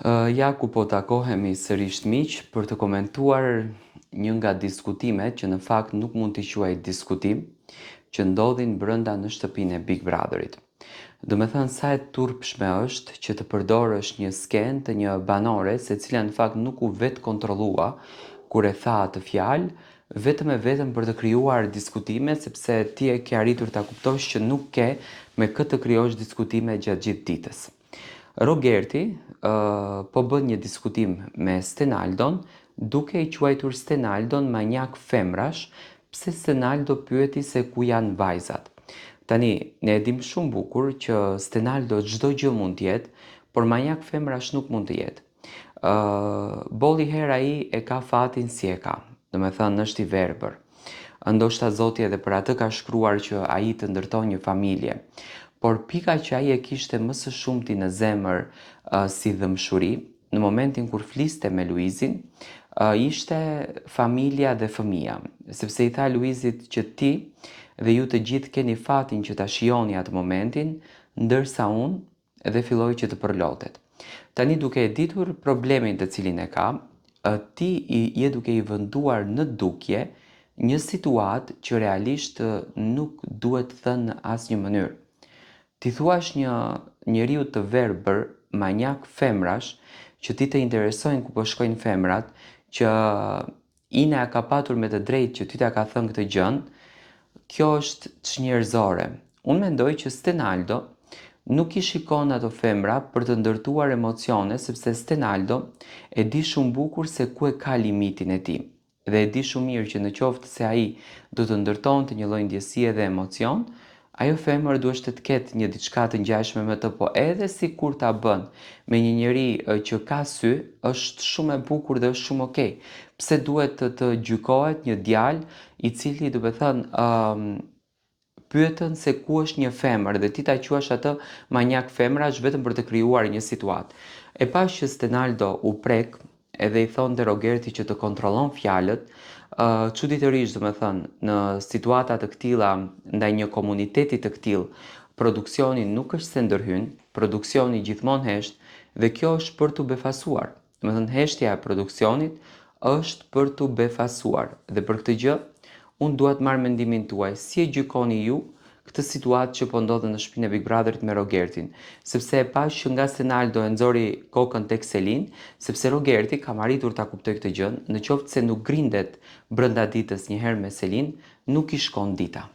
Ja ku po takohemi sërisht miq për të komentuar një nga diskutimet që në fakt nuk mund t'i quaj diskutim, që ndodhin brenda në shtëpinë e Big Brotherit. Domethënë sa e turpshme është që të përdorësh një skenë të një banore, e cila në fakt nuk u vetëkontrollua kur e tha atë fjalë, vetëm e vetëm për të krijuar diskutime, sepse ti e ke arritur ta kuptosh që nuk ke me kë të krijosh diskutime gjatë gjithë ditës. Rogerti po bën një diskutim me Stenaldon, duke e quajtur Stenaldon manjak femrash, pse Stenaldo pyeti se ku janë vajzat. Tani, ne e dimë shumë bukur që Stenaldo çdo gjë mund të jetë, por manjak femrash nuk mund të jetë. Bolli herë ai e ka fatin si e ka, domethënë është i verbër. Ndoshta Zoti edhe për atë ka shkruar që ai të ndërton një familje. Por pika që ai e kishte më së shumti në zemër si dhëmshuri, në momentin kur fliste me Luizin, ishte familja dhe fëmija, sepse i tha Luizit që ti dhe ju të gjithë keni fatin që ta shijoni atë momentin, ndërsa unë dhe filloi që të përlotet. Tani duke e ditur problemin të cilin e ka, ti i je duke i vënduar në dukje një situatë që realisht nuk duhet thënë në asnjë mënyrë. T'i thuash një njeriu të verbër, manjak femrash, që ti të interesojnë ku po shkojnë femrat, që Ina e ka patur me të drejtë që ty ta ka thënë këtë gjënë, kjo është çnjerëzore. Unë mendoj që Stenaldo nuk i shikon ato femra për të ndërtuar emocione sepse Stenaldo e di shumë bukur se ku e ka limitin e tij dhe e di shumë mirë që në qoftë se ai do të ndërtonte një lloj ndjesie dhe emocion, Ajo femër duheshte të ketë një diçka të ngjashme me të po edhe sikur ta bën me një njeri që ka sy është shumë e bukur dhe është shumë ok. Pse duhet të të gjykohet një djalë i cili domethënë ëm pyetën se ku është një femër dhe ti ta quash atë manjak femrash vetëm për të krijuar një situatë. E pashë që Stenaldo u prek edhe i thonte Rogerti që të kontrollon fjalët, çuditërisht domethënë, në situata të këtilla ndaj një komuniteti të këtillë, produksioni nuk është se ndërhyn, produksioni gjithmonë hesht dhe kjo është për t'u befasuar. Domethënë heshtja e produksionit është për t'u befasuar dhe për këtë gjë unë dua të marr mendimin tuaj, si e gjykoni ju këtë situatë që po ndodh në shtëpinë e Big Brotherit me Rogertin, sepse e pashë që nga Stenaldo e nxori kokën tek Selin, sepse Rogerti kam arritur ta kuptoj këtë gjë, në qoftë se nuk grindet brenda ditës një herë me Selin, nuk i shkon dita.